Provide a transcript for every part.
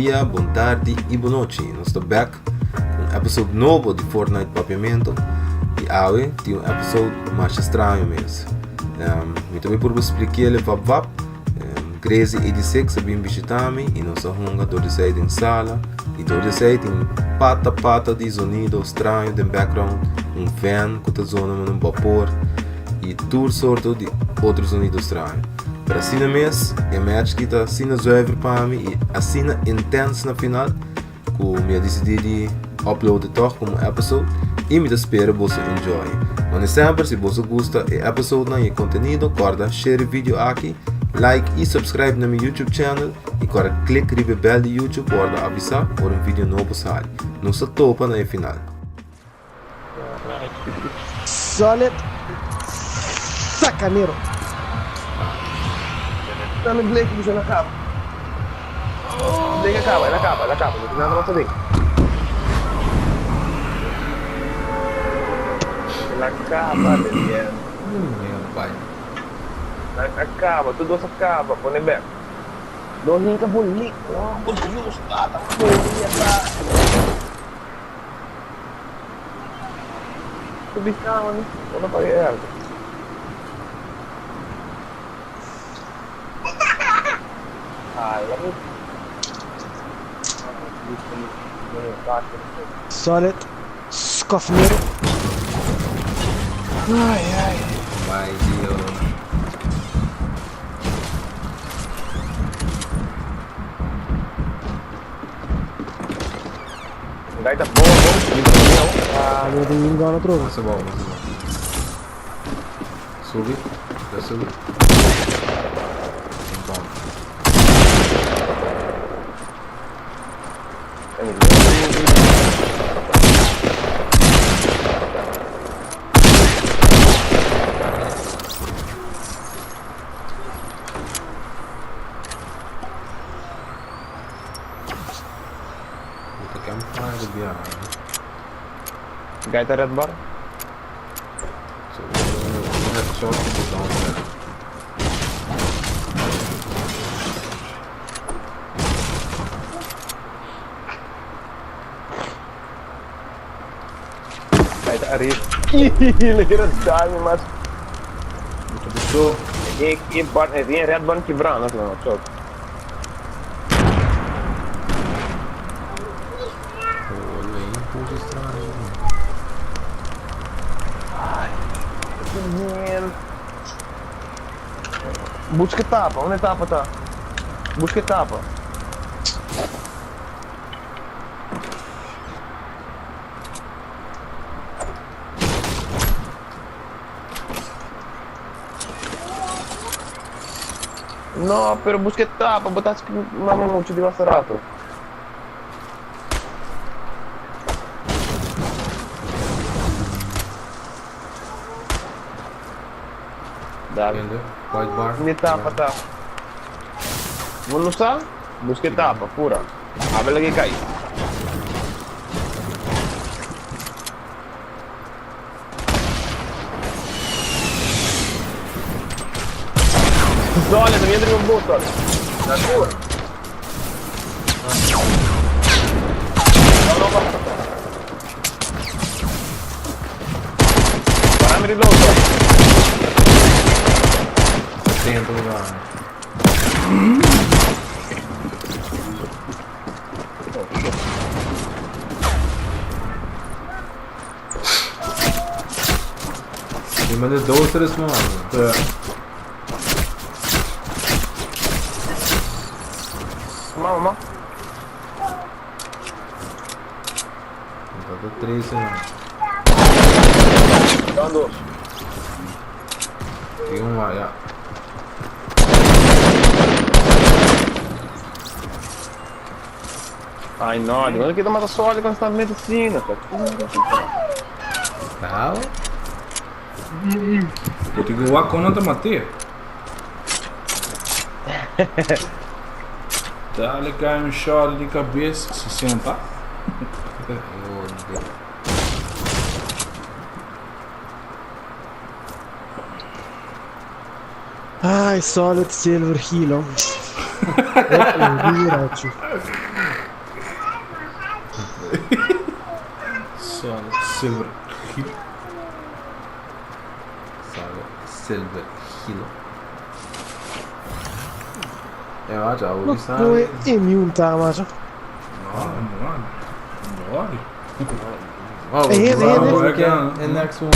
dia, bon tardi y bon nochi. Nos ta back cu un episode nobo di Fortnite Papiamento y awe tin un episode masha straño mes. Um, mi ta bay purba splikiele vap vap. Um, Crazy 86 a bin bishita mi y nos a hunga door di esey den sala y door di esey tin pata pata di zonido straño den background, un fan cu ta zona manera un bapor y tur sorto di otro zonido straño. Pero asina mes, e match ki ta asina zuiver pa mi y asina intens na final cu mi a dicidi di upload e toch como episode y mi ta spera boso enjoy. Mane semper si boso gusta e episodenan y e contenido corda share e video aki, like y subscribe na mi YouTube channel y corda click riba e bell di YouTube pa wordo avisa ora un video nobo sali. Nos ta topa na e final. Solid sacanero. Dame bleki bisa na caba. Bleki a caba, el a caba, el a caba. No tin nada mas aden. El a caba, Lilian. Meu pai. A caba, tur dos a caba. Pone bek. No hinca bo lip. Oh, bo Dios, tata, moria ta. Su bisama mi, bo no paga e ergo. Hala mi. Solid skofnero. Ai ai. Bai Dios. Gai ta bon bon, mi ta meu. Ah, mi no tin ningun gana trobe. Masa bou, masa bou. Subi, ta subi. Bom. Puta campfire di biaha. Gai ta red bar? So, un headshot di botón red. Gai ta arriba. Ih, le quiero dar mi mas. Puta bicho. E e bar, e tin red bar kibrá, no, no, chok. Busca etapa, onde etapa tá? Busca etapa. No, pero busca etapa, bo ta mama mucho di basta rato. Dale. White bar. Ni etapa ta. Bo no sa? Busca etapa, pura. Abel que cai. Olha, também entra um bot, olha. Na cor. Não, não, não. Para me reload, olha. Tempo lugar. Mi manda dos tres man. Ja. Mama, mama. Dat tres man. Dan dos. Tin un maar, ja. Ai no, di unda ki ta mata soli constantemente asina? Ta Tau? Bo tin ku wak kon nan ta mat'é. Dale kai un shot di kabes, 60. Ai, solid silver hilo. Hopi dirachi. Silver Gil. Saga Silver Gilo. E wacha, awo No bisa. koe immune ta, macho. No, no, no. Oh, Hey, hey, hey, hey. hey. And next one.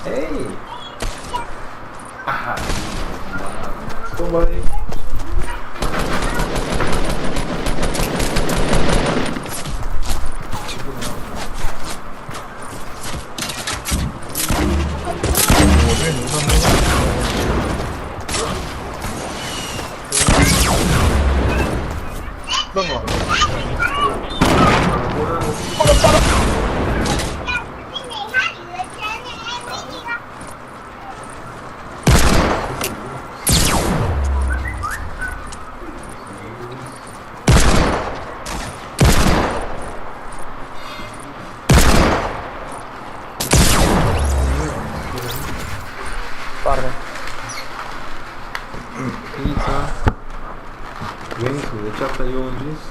Hey. Ah. Somebody. Parda. Pizza. Wings with the chocolate oranges.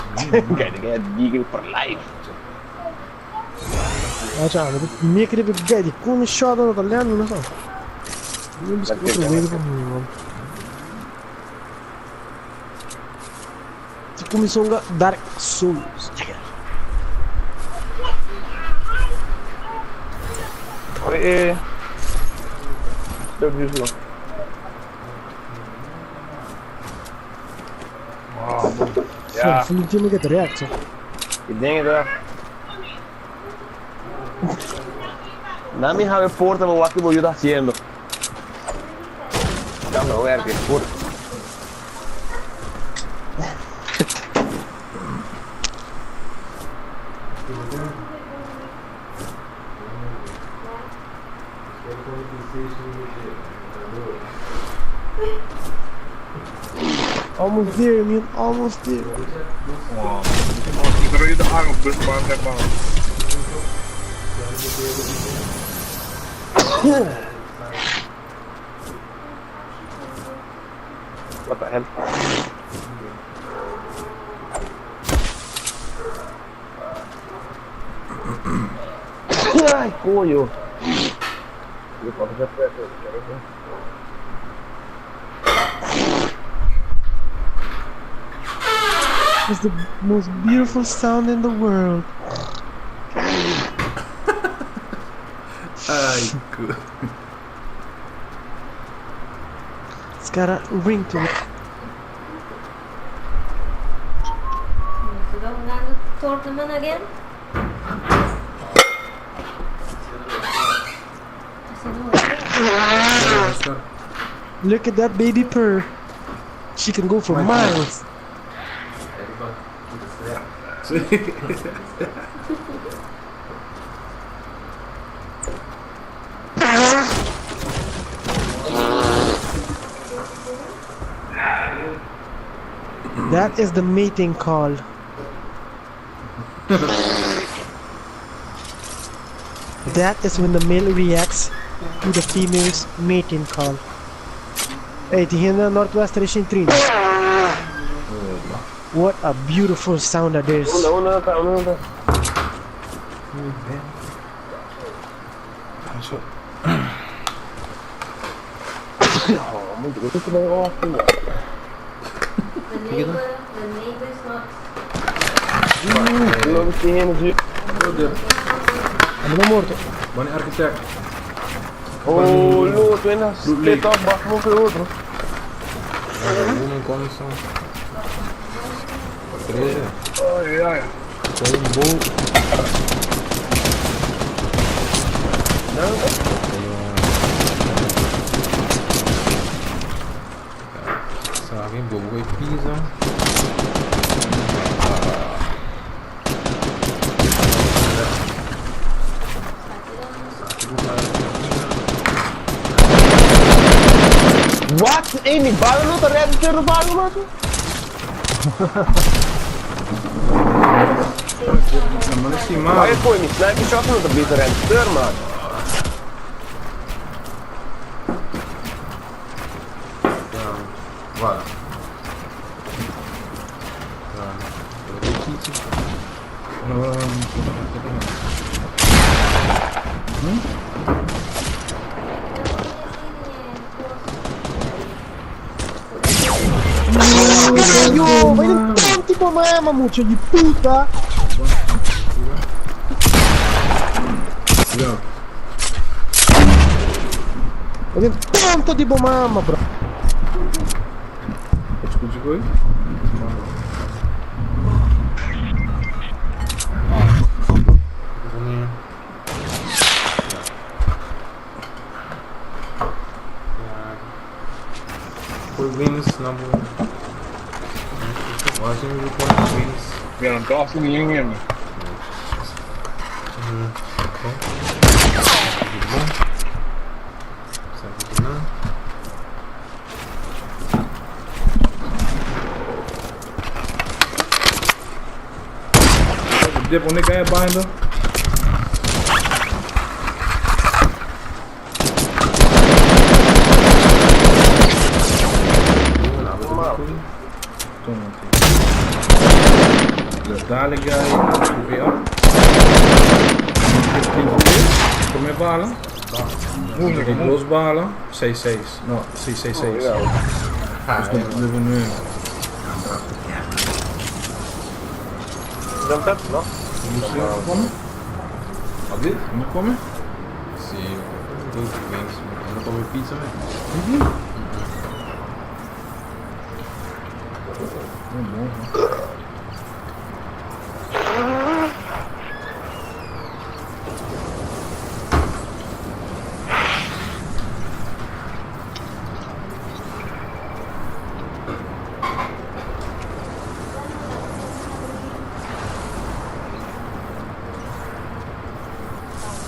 Kijk, ik heb Deagle for life. Macho, mi crepe gai di come shot no italiano, non so. Io mi scuso, vedo come Ti come sono Dark Souls. Eh. Dat is zo. Ja. Voel je het react, zo. Ik denk het wel. Nami have porta ma wat je haciendo. Dame ver que porta. Almost there, man. Almost there. Pero je de arm bus man zeg maar. What the hell? Ai, coño. Je pode já It's the most beautiful sound in the world. Ai, good. It's got a ring to it. Tournament again? Look at that baby purr. She can go for miles. That is the mating call. That is when the male reacts to the female's mating call. Hey, die in Northwest Richting 3. What a beautiful sound that is. Una, una, una, una. Oh, moet ik het wel af? The neighbor, the neighbor's not. Loop ik heen natuurlijk. I'm morto. Bunny architect. Oh, lo, tu na split up, bak mo kay outro. Woman commission. Treze. Ai, ai. Combo. Sabe, bobo e pizza. Wat? Hey, mi bala no te red de bala, macho? Maar je gooi mi sniper shot no te beter red man. Voilà. Yo, bai den tanti bo mama mucha di puta. Cuidado. Bai den tanto di bo mama, bro. Escucha koi. Poi wings na bo. Washing mi poi wings. Ja, dan das in die in. Ok. Bom. Sabe não. Dip onde kaya binder? Toma De dadelijk guy, UVA. Come balen? Ik losbalen. C6. No, C66. Dus dat hebben we nu. Jump up, no? Komen? Wat dit? Moet komen? Sim, doe wings. En dan kom je pizza mee. Oh, bom.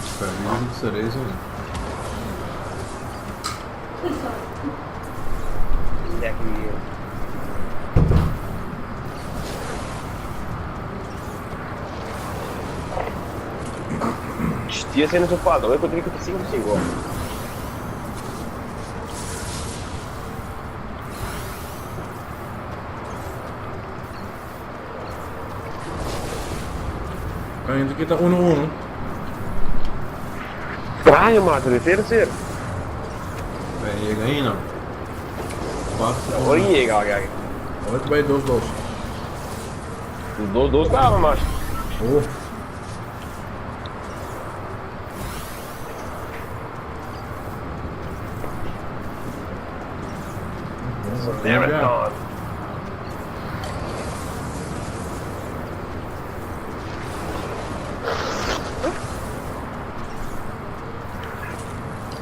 Espera, wie is het cerezo? Lekker hier. Stia sendo sopado, eu encontrei com 5 5. Kan je kita 1-1? Estranho, mato, de terceiro. Ben je ganhando? Passa. Ora llega, kijk. Hoort bij 2-2. Dos, dos tava, macho. Oh. Marathon.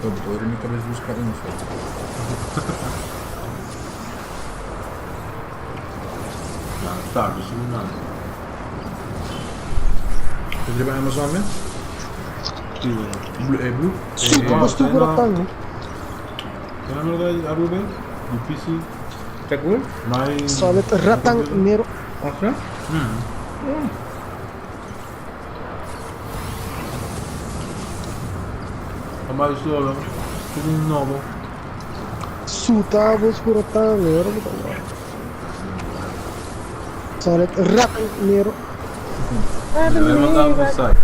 Eu vou minha cabeça buscar info. Nou, daar, dus je moet aan. Heb je bij Amazon weer? Blue, eh, blue. Super gostoso ratang. Ken je dat Aruba? Die PC? Kijk hoor. Mijn... Solid ratang nero. Wacht hè? Maar is solo. Het is een noble. Suta bos ratang nero. Solid ratang nero. Wij mandaren van site.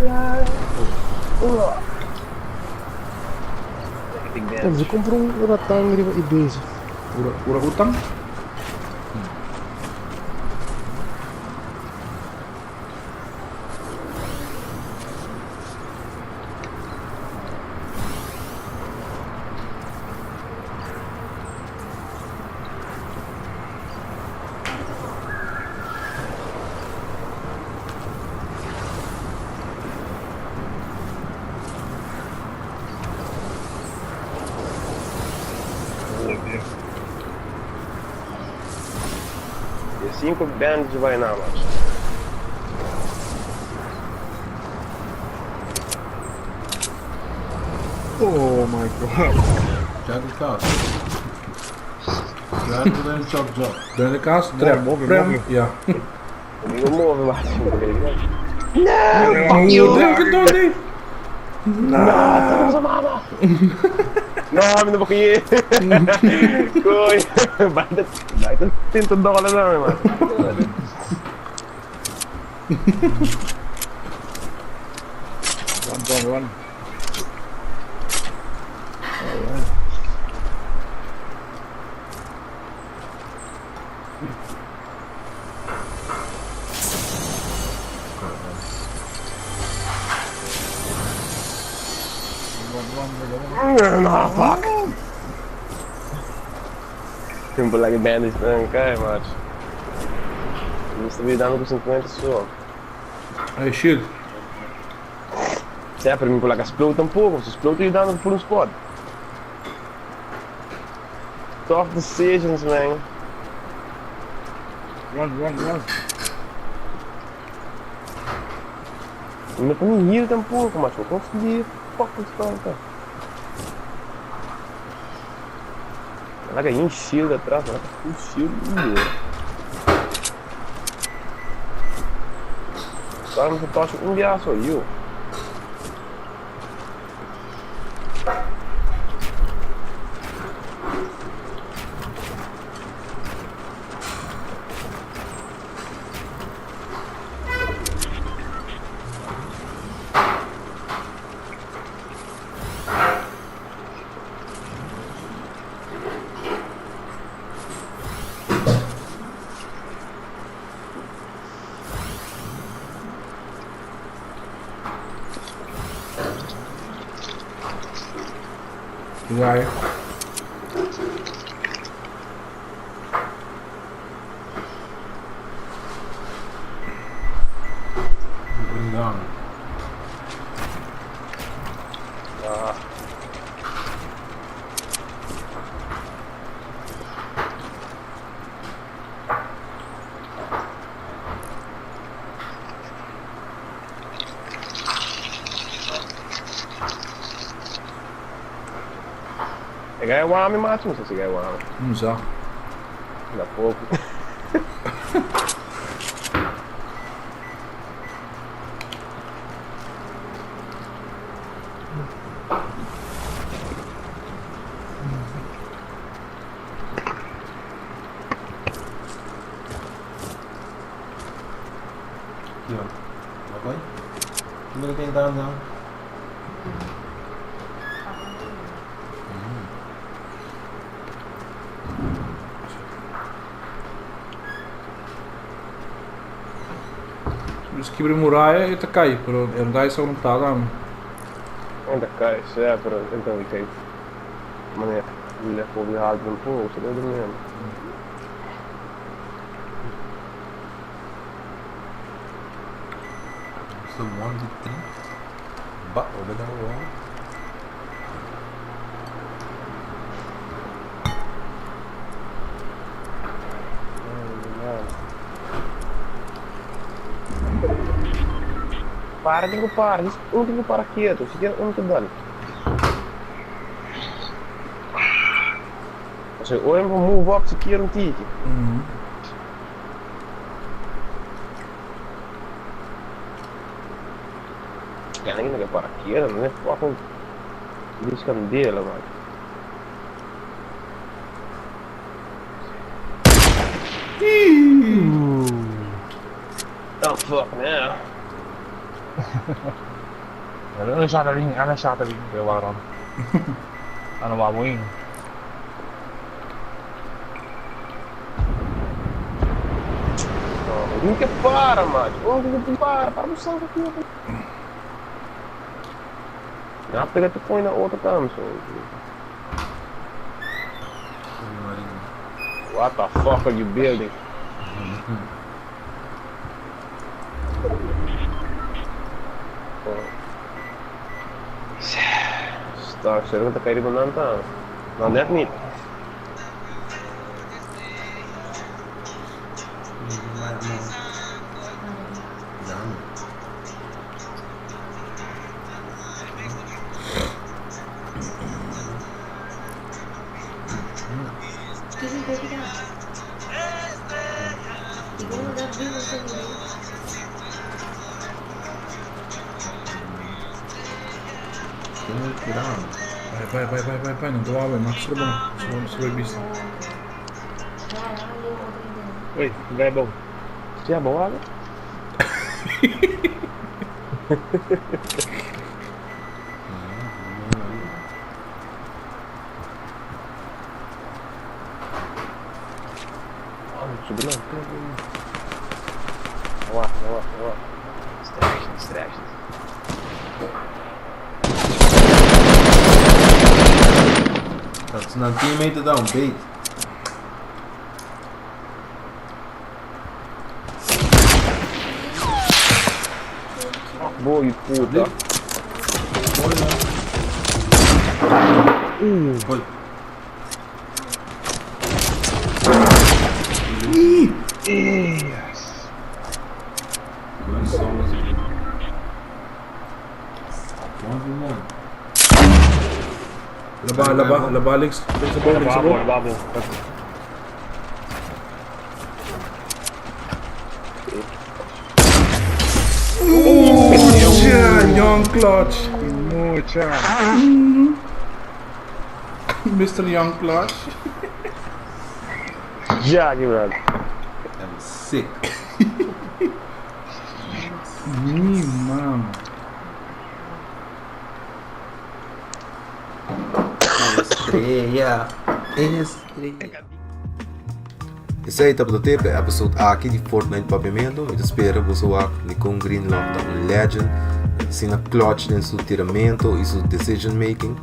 En ze compra um ratang riba e beijo. Ura, ura utang? De 5 bands vai na, macho. Oh my god. Check de kaas. Ja, dat is een chop job. De kaas? Trem. Morgen, Prem. morgen. Ja. Comigo move, macho. Fuck you. Drink het door niet. No, mi no por ye. Coño, bai ta bai ta tinta dólar na mi man. Run, run, run. No, fuck. Tempo like bandage nan kai, macho. Mi sta dando ku 50 so. Hey, shield. Sempre mi por laga explode tampoco. Se explode, you dando por un squad. Tough decisions, man. Run, run, run. Mi no por ni heal tampoco, macho. Kon di fucking spel ta? Laga un shield atras, laga full shield. Agora mi toshi un dia so, you. Guy. Bring down. Ah. E gai wami, macho, no sé si gai wami. Non so. Da poco. Aqui, ó. Vai? Primeiro tem down, down. Dus kibra muraya e ta cai, pero e no ta conectado a Ainda cai, é, pero então ik Meneer, leg op je haalt een pool, ze dat meer. So 1, 2, 3. Ba, open that wall. Para, tem que parar. Um tem que parar quieto. Se quer um te dá. Als je ooit move up, se quer um tiki. Ja, nem que parar quieto, não é fucking. Diz candela, mano. Oh fuck now. Ano shattering? Ano shattering? Kaya waron. Ano wamuin? Oh, que para, macho. Oh, que para. Para mo sangue aqui. Já pega tu põe na outra cama, so. What the fuck are you building? Oh. Star, será que tá caindo não tá? Não, net niet. Down. Give me baby down. You go that beautiful Tiene que down. Bai, bai, bai, bai, bai, nan ta wak bai, Max riba nan, su bai bista. Ui, gai bou. Si a bou awe? Subi nan. Wak, wak, wak. Distraction, distraction. Dat is nan teammate down, bait. Boy, puta. Hoi. Yes. 1v1. Laba, laba, laba, links, links above, links Babo, above. babo. Oeh, Young Clutch. Mucha. Mr. Young Clutch. Ja, bro. I'm sick. Nee, man. Estrella. Estrella. Esey tabata te pa e episode aki di Fortnite Papiamento. Mi ta spera boso wak Nicon Greenlock ta un legend. Asina clutch den su tiramento y su decision making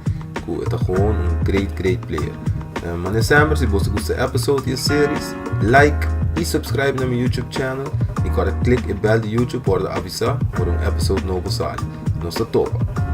cu e ta gewoon un great great player. Mane semper si boso gusta e episode y e series, like y subscribe na mi YouTube channel y corda click e bell di YouTube pa wordo avisa ora un episode nobo sali. Nos ta topa.